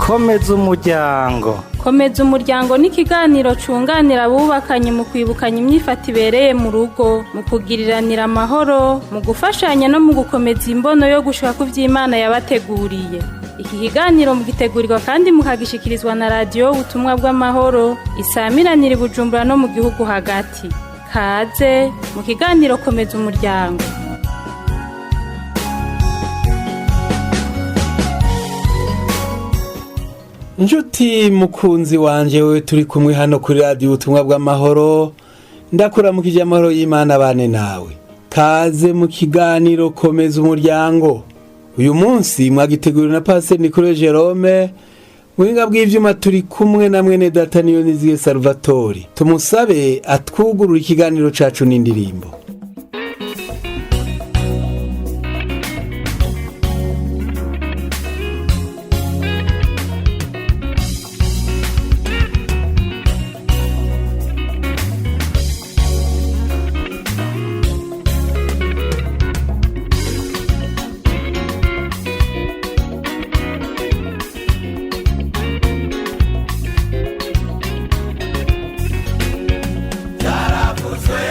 Komeza umuryango. Komeza umuryango ni ikiganiro cunganira abubakanye mu kwibukanya imyifato ibereye mu rugo, mu kugiriranira amahoro, mu gufashanya no mu gukomeza imbono yo gushika ku vy'Imana yabateguriye. Iki kiganiro mugitegurirwa kandi mukagishikirizwa na radiyo Ubutumwa bw'Amahoro isamiranira i Bujumbura no mu gihugu hagati. Kaze mu kiganiro Komeza Umuryango. Njuti mukunzi wanje, wewe turi kumwe hano kuri radiyo Ubutumwa bw'Amahoro, ndakuramukije. Amahoro y'Imana bane nawe. Kaze mu kiganiro Komeza Umuryango. Uyu munsi mwagiteguriwe na Pasiteri Nikore Jerome. Buhinga bw'ivyuma turi kumwe na mwene data niyo niziye Salvatori. Tumusabe atwugurura ikiganiro cacu n'indirimbo. Byaravuzwe.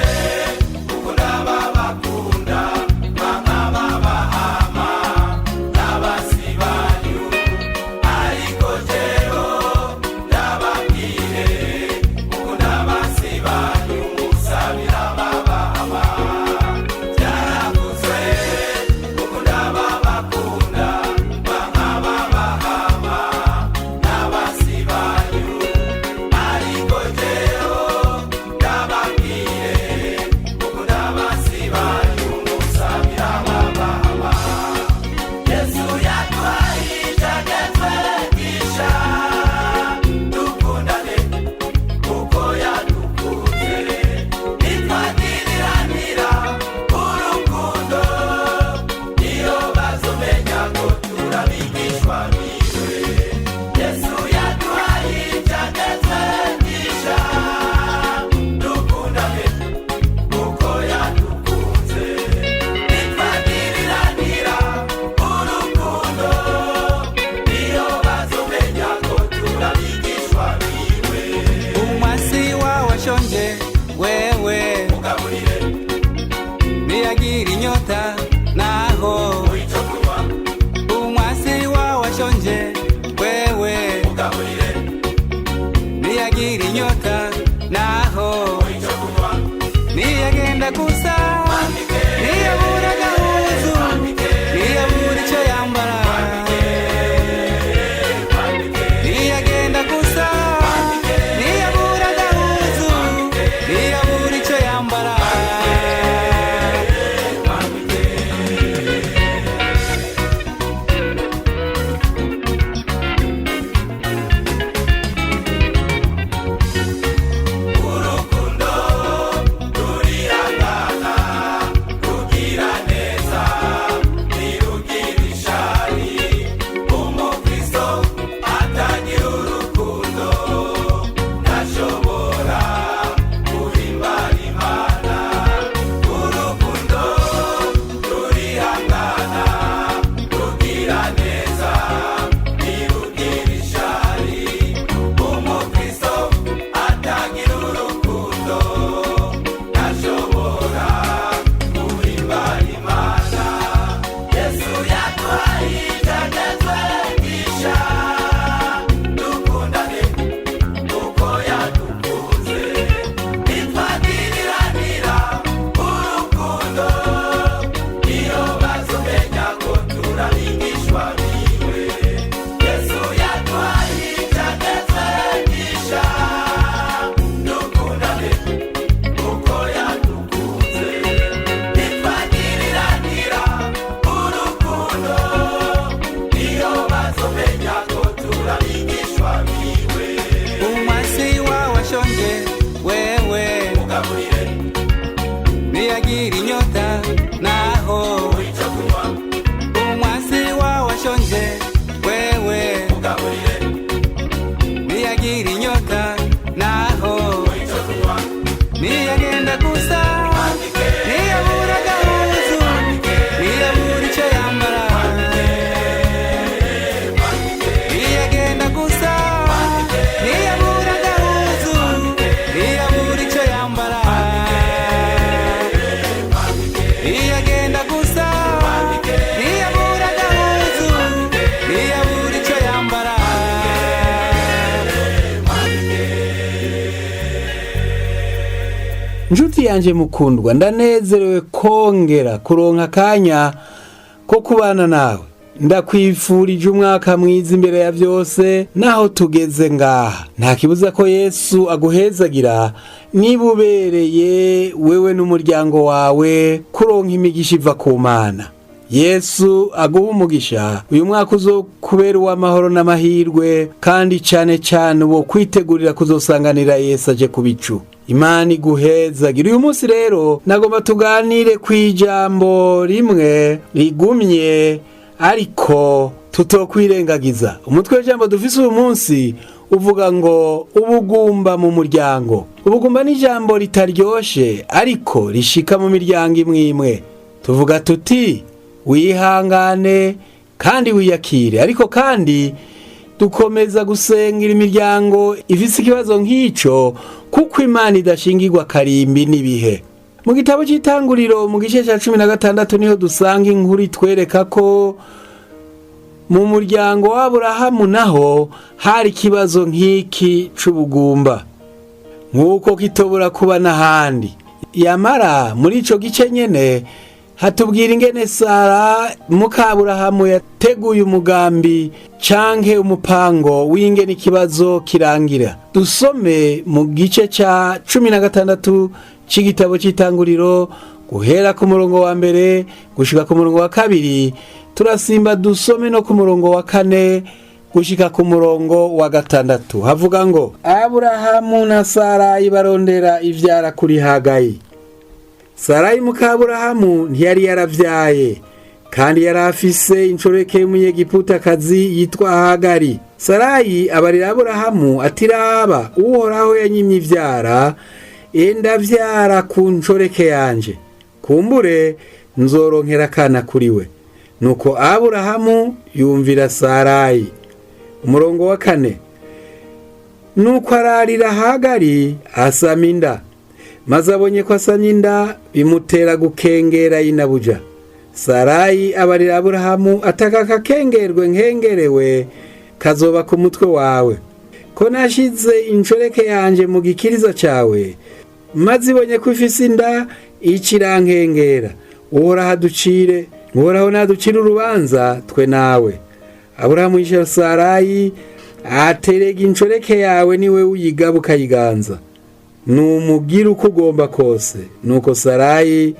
Nshuti yanje mukundwa, ndanezerewe kongera kuronka akanya ko kubana nawe. Ndakwifurije umwaka mwiza imbere ya byose. Naho tugeze ngaha, nta kibuza ko Yesu aguhezagira niba ubereye wewe n'umuryango wawe kuronka imigisha iva ku Mana. Yesu aguha umugisha. Uyu mwaka uzokubera uw'amahoro n'amahirwe, kandi cane cane wo kwitegurira kuzosanganira Yesu aje ku bicu. Imana iguhezagira. Uyu munsi rero nagomba tuganire ku ijambo rimwe rigumye ariko tutokwirengagiza. Umutwe w'ijambo dufise uyu munsi uvuga ngo ubugumba mu muryango. Ubugumba ni ijambo ritaryoshe, ariko rishika mu miryango imwe imwe. Tuvuga tuti wihangane kandi wiyakire, ariko kandi dukomeza gusengera imiryango ifise ikibazo nk'ico, kuko Imana idashingirwa karimbi n'ibihe. Mu gitabo cy'Itanguriro, mu gice cya 16, niho dusanga inkuru itwereka ko mu muryango w'Aburahamu naho hari ikibazo nk'iki c'ubugumba, nk'uko kitobora kuba n'ahandi. Yamara muri ico gice nyene hatubwira ingene Sara mukaburahamu yateguye umugambi canke umupango w'ingene ikibazo kirangira. Dusome mu gice ca 16 c'igitabo c'Itanguriro, guhera ku murongo wa 1 gushika ku murongo wa 2. Turasimba dusome no ku murongo wa 4 gushika ku murongo wa 6. Havuga ngo: Aburahamu na Sarayi barondera ivyara kuri Hagayi. Sarayi mukaburahamu ntiyari yaravyaye, kandi yari afise inshoreke y'umunyegiputakazi yitwa Hagari. Sarayi abarira Aburahamu ati: raba, Uhoraho yanyimye ivyara, enda vyara ku nshoreke yanje, kumbure nzoronkera akana kuri we. Nuko Aburahamu yumvira Sarayi. Umurongo wa 4: nuko ararira Hagari, asama inda. Maze abonye ko asamye inda, bimutera gukengera yinabuja. Sarayi abarira Aburahamu ataka: akakengerwe nkengerewe kazoba ku mutwe wawe, ko nashize inshoreke yanje mu gikiriza cawe, maze ibonye ko ifise inda ikirankengera. Uhoraho aducire, Uhoraho naducire urubanza twe nawe. Aburahamu yishyura Sarayi aterega: inshoreke yawe niwe uyigaba ukayiganza, numubwira uko ugomba kose. Nuko Sarayi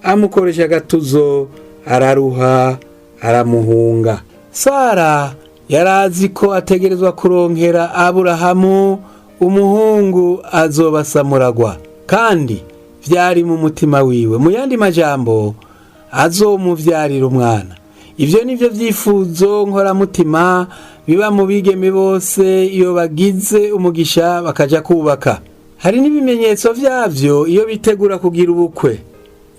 amukoresha agatuzo, araruha, aramuhunga. Sara yarazi ko ategerezwa kuronkera Aburahamu umuhungu azobasamuragwa, kandi vyari mu mutima wiwe. Mu yandi majambo, azomuvyarira umwana. Ivyo nivyo vyifuzo nkoramutima biba mu bigeme bose iyo bagize umugisha bakaja kubaka. Hari n'ibimenyetso vyavyo iyo bitegura kugira ubukwe.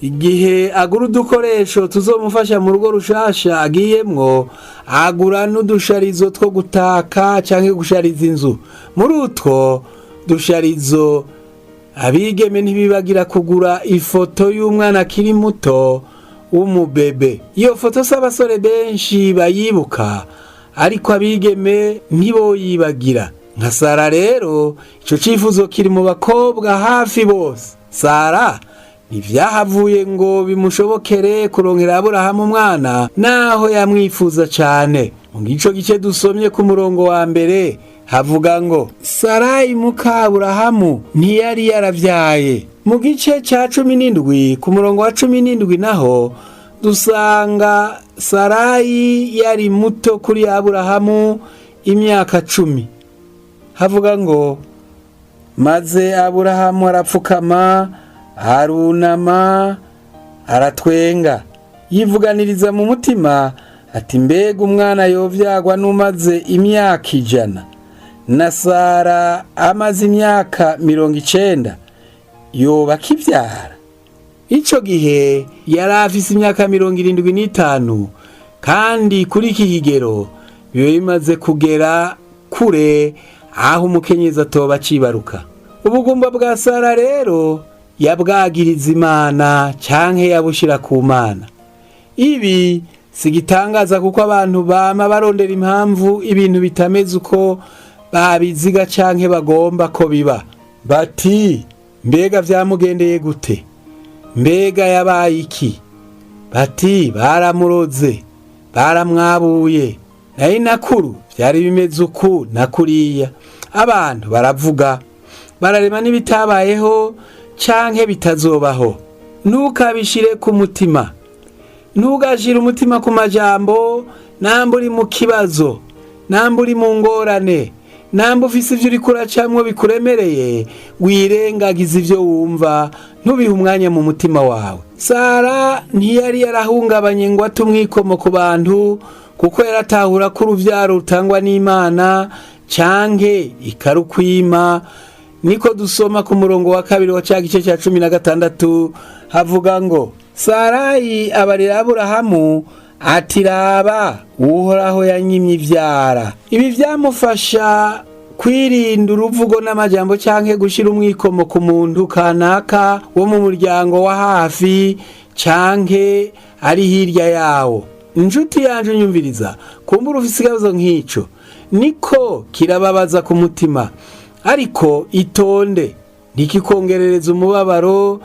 Igihe agura udukoresho tuzomufasha mu rugo rushasha agiyemwo, agura n'udusharizo two gutaka canke gushariza inzu. Muri utwo dusharizo, abigeme ntibibagira kugura ifoto y'umwana akiri muto w'umubebe. Iyo foto si abasore benshi bayibuka, ariko abigeme ntiboyibagira. Nka Sara rero, ico cifuzo kiri mu bakobwa hafi bose. Sara ntivyahavuye ngo bimushobokere kuronkera Aburahamu umwana, naho yamwifuza cane. Mu gico gice dusomye, ku murongo wa 1, havuga ngo Sarayi muka Aburahamu ntiyari yaravyaye. Mu gice ca 17, ku murongo wa 17 naho, dusanga Sarayi yari muto kuri Aburahamu imyaka 10. Havuga ngo: maze Aburahamu arapfukama, arunama, aratwenga, yivuganiriza mu mutima ati: mbega umwana yovyagwa n'umaze imyaka 100, na Sara amaze imyaka 90 yoba akivyara? Ico gihe yari afise imyaka 75, kandi kuri iki kigero biba bimaze kugera kure aho umukenyezi atoba acibaruka. Ubugumba bwa Sara rero yabwagiriza Imana canke yabushira ku Mana. Ibi si igitangaza, kuko abantu bama barondera impamvu ibintu bitameze uko babiziga canke bagomba ko biba. Bati Mbega vyamugendeye gute? Mbega yabaye iki? Bati baramuroze, baramwabuye, nayo nakuru vyari bimeze uku na kuriya. Abantu baravuga, bararema n'ibitabayeho canke bitazobaho. Ntukabishire ku mutima, ntugashire umutima ku majambo. Namba uri mu kibazo, namba uri mu ngorane, namba ufise ivyo uriko uracamwo bikuremereye, wirengagiza ivyo wumva, ntubihe umwanya mu mutima wawe. Sara ntiyari yarahungabanye ngo ate umwikomo ku bantu, kuko yaratahura ko uruvyaro rutangwa n'Imana canke ikarukwima. Niko dusoma ku murongo wa 2 wa ca gice ca 16, havuga ngo: Sarayi abarira Aburahamu ati: raba, Uhoraho yanyimye ivyara. Ibi vyamufasha kwirinda uruvugo n'amajambo canke gushira umwikomo ku muntu kanaka wo mu muryango wa hafi canke ari hirya yawo. Inshuti yanje unyumviriza, kumbura ufise ikibazo nk'ico, niko kirababaza ku mutima, ariko itonde, ntikikongerereza umubabaro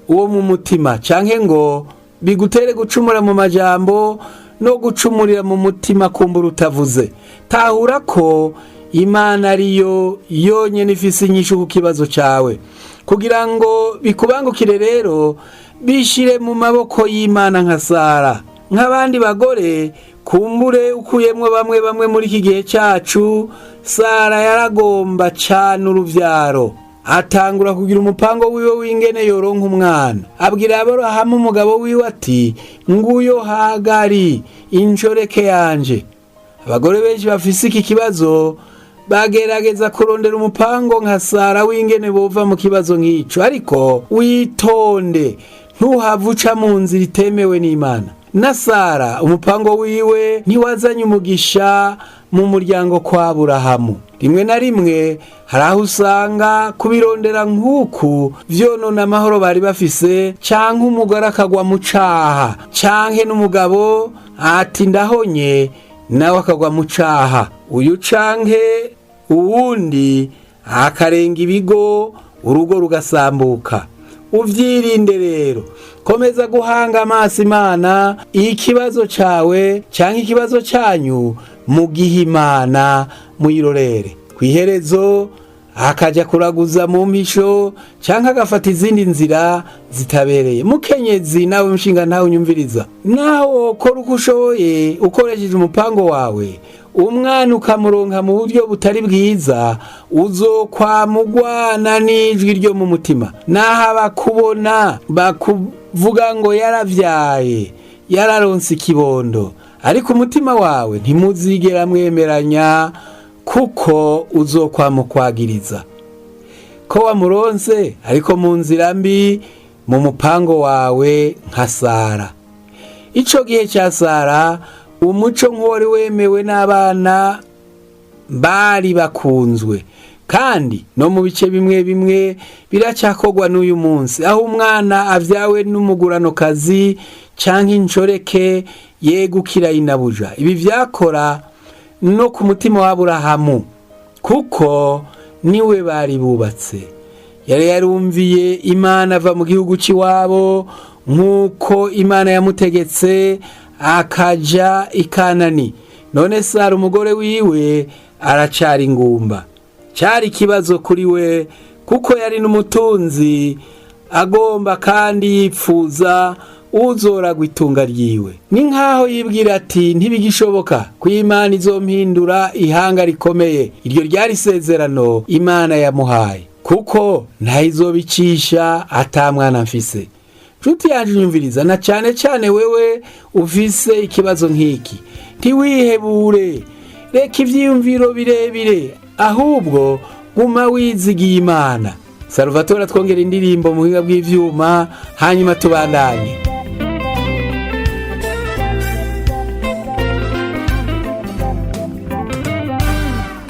wo mu mutima canke ngo bigutere gucumura mu majambo no gucumurira mu mutima kumbura utavuze. Tahura ko Imana ariyo yonyene ifise inyishu ku kibazo cawe. Kugira ngo bikubangukire rero, bishire mu maboko y'Imana nka Sara, nk'abandi bagore kumbure ukuyemwo bamwe bamwe muri iki gihe cacu. Sara yaragomba cane uruvyaro, atangura kugira umupango wiwe w'ingene yoronka umwana. Abwira Aburahamu umugabo wiwe ati: nguyo Hagari inshoreke yanje. Abagore benshi bafise iki kibazo bagerageza kurondera umupango nka Sara w'ingene bova mu kibazo nk'ico, ariko witonde, ntuhave uca mu nzira itemewe n'Imana. Na Sara umupango wiwe ntiwazanye umugisha mu muryango kwa Aburahamu. Rimwe na rimwe hari aho usanga kubirondera nk'uku vyonona amahoro bari bafise, canke umugore akagwa mu caha, canke n'umugabo ati ndahonye, nawe akagwa mu caha, uyu canke uwundi akarenga ibigo, urugo rugasambuka. Uvyirinde rero, komeza guhanga amaso Imana. Ikibazo cawe canke ikibazo canyu mugihe Imana, muyirorere. Kw'iherezo akaja kuraguza mu mpisho canke agafata izindi nzira zitabereye. Mukenyezi nawe mushinga ntawe unyumviriza, nawe wokora uko ushoboye ukoresheje umupango wawe, umwana ukamuronka mu buryo butari bwiza, uzokwamugwana n'ijwi ryo mu mutima. Naho abakubona bakuvuga ngo yaravyaye, yararonse ikibondo, ariko umutima wawe ntimuzigera mwemeranya, kuko uzokwamukwagiriza ko wamuronse ariko mu nzira mbi, mu mupango wawe nka Sara. Ico gihe ca Sara, umuco nk'uwari wemewe n'abana bari bakunzwe, kandi no mu bice bimwe bimwe biracakogwa n'uyu munsi, aho umwana avyawe n'umuguranokazi canke inshoreke yegukira inabuja. Ibi vyakora no ku mutima wa Aburahamu, kuko niwe bari bubatse. Yari yarumviye Imana, ava mu gihugu c'iwabo nk'uko Imana yamutegetse, akaja i Kanani. None Sara umugore wiwe aracari ingumba. Cari ikibazo kuri we, kuko yari n'umutunzi, agomba kandi yipfuza uzoragwa itunga ryiwe. Ni nkaho yibwira ati: ntibigishoboka ko Imana izompindura ihanga rikomeye. Iryo ryari isezerano Imana yamuhaye, kuko ntayizobicisha ata mwana mfise. Nshuti yanje unyumviriza, na cane cane wewe ufise ikibazo nk'iki, ntiwihebure, reka ivyiyumviro birebire, ahubwo guma wizigiye Imana. Salvatore atwongera indirimbo mu buhinga bw'ivyuma, hanyuma tubandanye.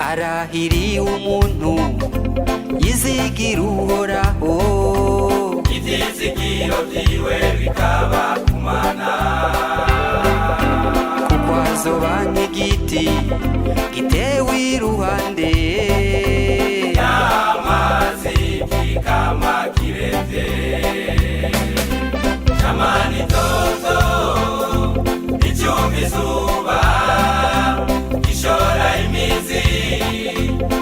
Arahiriwe umuntu yizigira Uhoraho, ivyizigiro vyiwe bikaba kumana, kuko azoba nk'igiti gitewe iruhande y'amazi kikama. izuba gishora imizi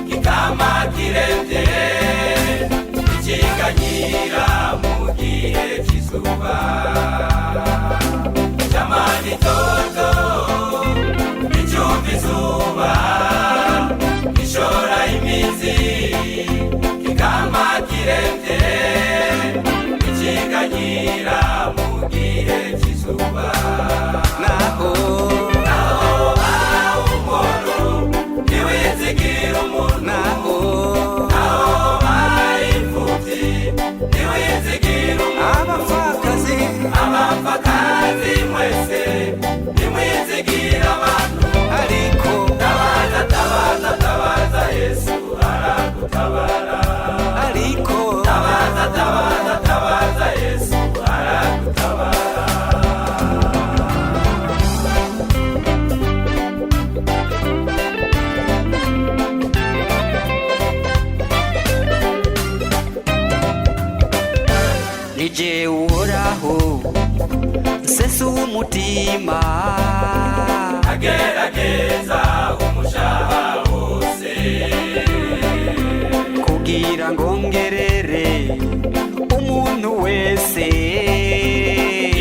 kikama kiremvye ikiganyira mu gihe cy'izuba jamani toto icyumva izuba gishora imizi kikama kiremvye ikiganyira mu gihe cy'izuba naho umuntu ntiwizigira umuntu naho imfubyi ntiwizigira umuntu abapfakazi abapfakazi mwese ntimwizigira abantu ariko tabaza tabaza tabaza Yesu aragutabara ariko tabaza tabaza tabaza Yesu aragutabara. Nije uhoraho nsesa umutima Agerageza umushaha wose kugira ngo ngerere umuntu wese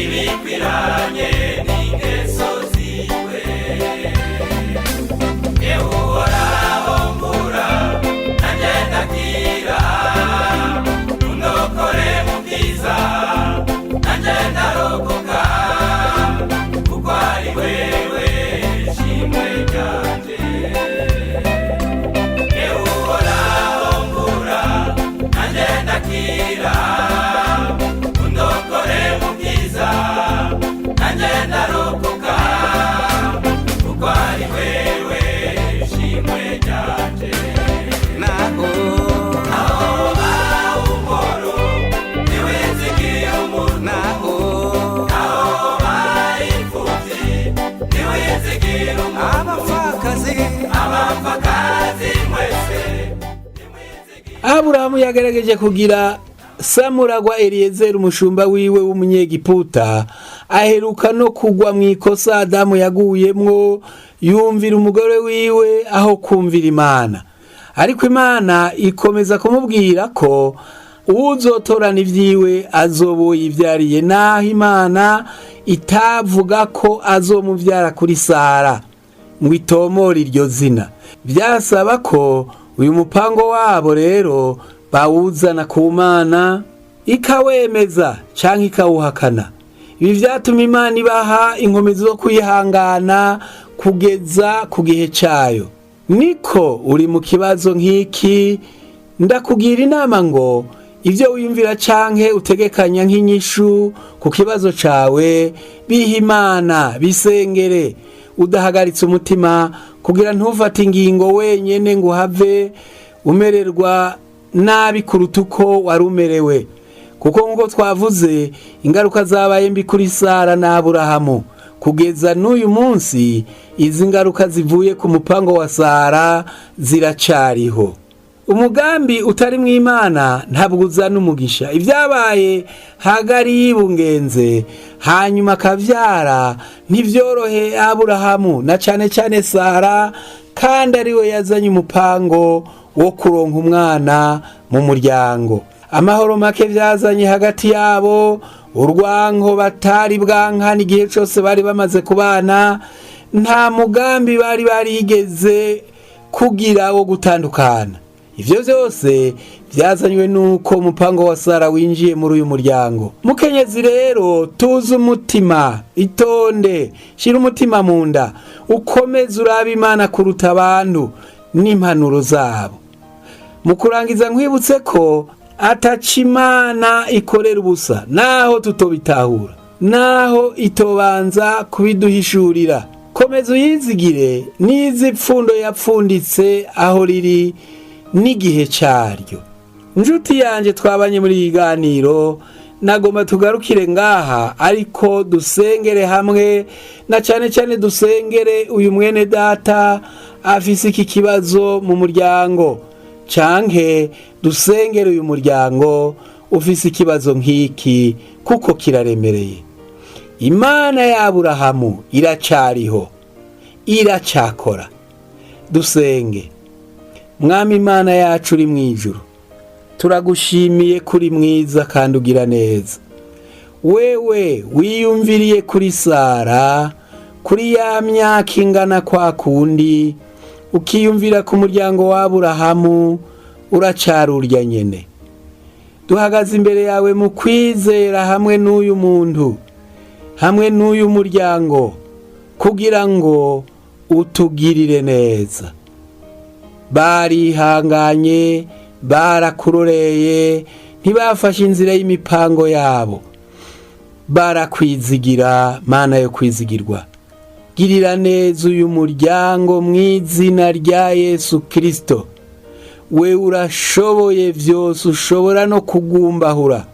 ibikwiranye n'ingeso ziwe. Yewe Uhoraho mbura nanjye ndakira, undokore mu bwiza nanjye ndarokoka, kuko ari wewe shimwe ryanje. Yewe Uhoraho mbura nanjye ndakira, undokore mu bwiza nanjye ndarokoka, kuko ari wewe shimwe ryanje. Naho Umuntu ntiwizigira umuntu, naho imfubyi ntiwizigira umuntu, abapfakazi abapfakazi mwese. Aburahamu yagerageje kugira Samuragwa Eliyezeri umushumba wiwe w'umunyegiputa aheruka no kugwa mu ikosa Adamu yaguyemwo, yumvira umugore wiwe aho kumvira Imana. Ariko Imana ikomeza kumubwira ko uwuzotorana ivyiwe azoba yivyariye, naho Imana itavuga ko azomuvyara kuri Sara ngo itomore iryo zina. Byasaba ko uyu mupango wabo rero bawuzana ku Mana ikawemeza canke ikawuhakana. Ibi vyatuma Imana ibaha inkomezi zo kwihangana kugeza ku gihe cayo. Niko uri mu kibazo nk'iki, ndakugira inama ngo ibyo wiyumvira canke utegekanya nk'inyishu ku kibazo cawe biha Imana, bisengere udahagaritse umutima, kugira ntufate ingingo wenyene ngo uhave umererwa nabi kuruta uko wari umerewe. Kuko nk'uko twavuze, ingaruka zabaye mbi kuri Sara na Aburahamu. Kugeza n'uyu munsi izi ngaruka zivuye ku mupango wa Sara ziracariho. Umugambi utari mu Imana ntabwo uzana umugisha. Ibyabaye Hagari yibungenze hanyuma akavyara ntivyorohe Aburahamu na cane cane Sara, kandi ariwe yazanye umupango wo kuronka umwana mu muryango. Amahoro make vyazanye hagati yabo, urwanko batari bwankana igihe cose bari bamaze kubana, nta mugambi bari barigeze kugira wo gutandukana. Ivyo vyose vyazanywe nuko umupango wa Sara winjiye muri uyu muryango. Mukenyezi rero, tuze umutima, itonde, shira umutima mu nda, ukomeze urabe Imana kuruta abantu n'impanuro zabo. Mu kurangiza nkwibutse ko ataca Imana ikorera ubusa, naho tutobitahura, naho itobanza kubiduhishurira. Komeza uyizigire n'izi pfundo yapfunditse aho riri n'igihe caryo. Njuti yanje twabanye muri iyi ganiro, nagomba tugarukire ngaha, ariko dusengere hamwe, na cane cane dusengere uyu mwene data afise iki kibazo mu muryango, canke dusengere uyu muryango ufise ikibazo nk'iki, kuko kiraremereye. Imana ya Aburahamu iracariho, iracakora. Dusenge. Mwami Imana yacu uri mu ijuru, turagushimiye kuri mwiza kandi ugira neza. Wewe wiyumviriye kuri Sara kuri ya myaka ingana kwa kundi, ukiyumvira ku muryango wa Aburahamu, uracarurya nyene. Duhagaze imbere yawe mu kwizera hamwe n'uyu muntu, hamwe n'uyu muryango, kugira ngo utugirire neza. Barihanganye, barakuroreye, ntibafashe inzira y'imipango yabo, barakwizigira. Mana yo kwizigirwa, girira neza uyu muryango mu izina rya Yesu Kirisito. We urashoboye byose, ushobora no kugumbahura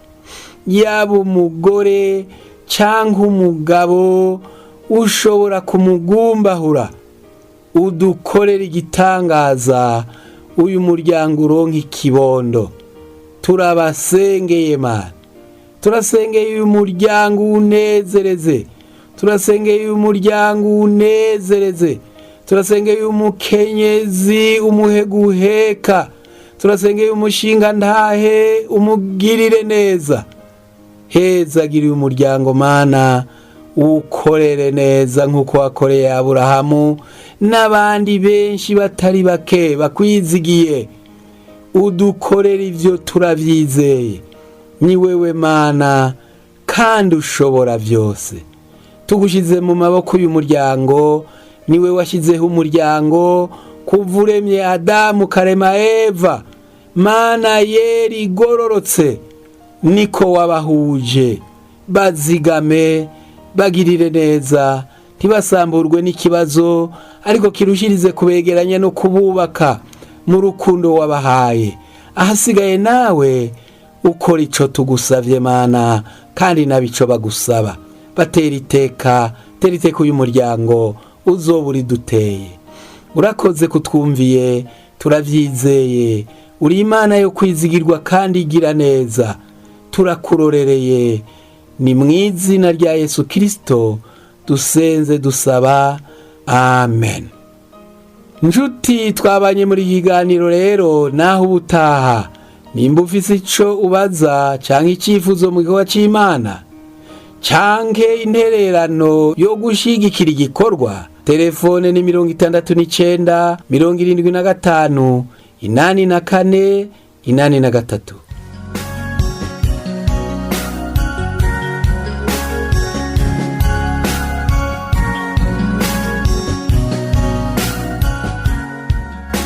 yaba umugore cyangwa umugabo, ushobora kumugumbahura. Udukorera igitangaza, uyu muryango uronka ikibondo. Turabasengeye Mana, turasengeye uyu muryango unezereze, turasengeye uyu muryango unezereze, turasengeye uyu mukenyezi umuhe guheka, turasengeye umushinga ntahe umugirire neza. Hezagiriye umuryango Mana, ukorere neza nk'uko wakoreye Aburahamu n'abandi benshi batari bake bakwizigiye. Udukorere ibyo turabyizeye, ni wewe Mana kandi ushobora byose. Tugushyize mu maboko y'uyu muryango, niwe washyizeho umuryango kuva uremye Adamu karema Eva. Mana yera igororotse, niko wabahuje. Bazigame, bagirire neza, ntibasamburwe n'ikibazo, ariko kirushirize kubegeranya no kububaka mu rukundo wabahaye. Ahasigaye nawe ukora ico tugusavye Mana, kandi nabico bagusaba. Batera iteka, tera iteka uyu muryango uzoba uriduteye. Urakoze kutwumviye, turavyizeye. Uri Imana yo kwizigirwa kandi igira neza, turakurorereye. Ni mu izina rya Yesu Kirisito dusenze dusaba, amen. Nshuti twabanye muri kiganiro rero, naho ubutaha. Nimba ufise ico ubaza canke icifuzo mu gikorwa c'Imana canke intererano yo gushigikira igikorwa, telefone ni 69 75 84 83.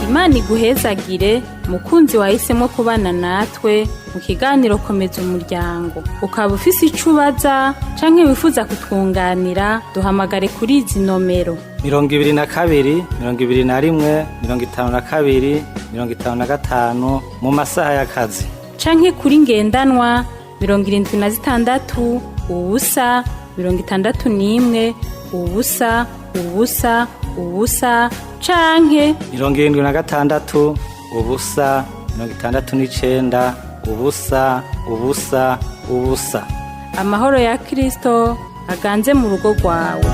Imana iguhezagire mukunzi wahisemo kubana natwe mu kiganiro Komeza Umuryango. Ukaba ufise icyo ubaza canke wifuza kutwunganira, duhamagare kuri izi nomero: 22, 21, 52, 55 mu masaha y'akazi, canke kuri ngendanwa 76 0 61 0 0 0 canke 76 0 69 0 0 0. Amahoro ya Kristo aganze mu rugo rwawe.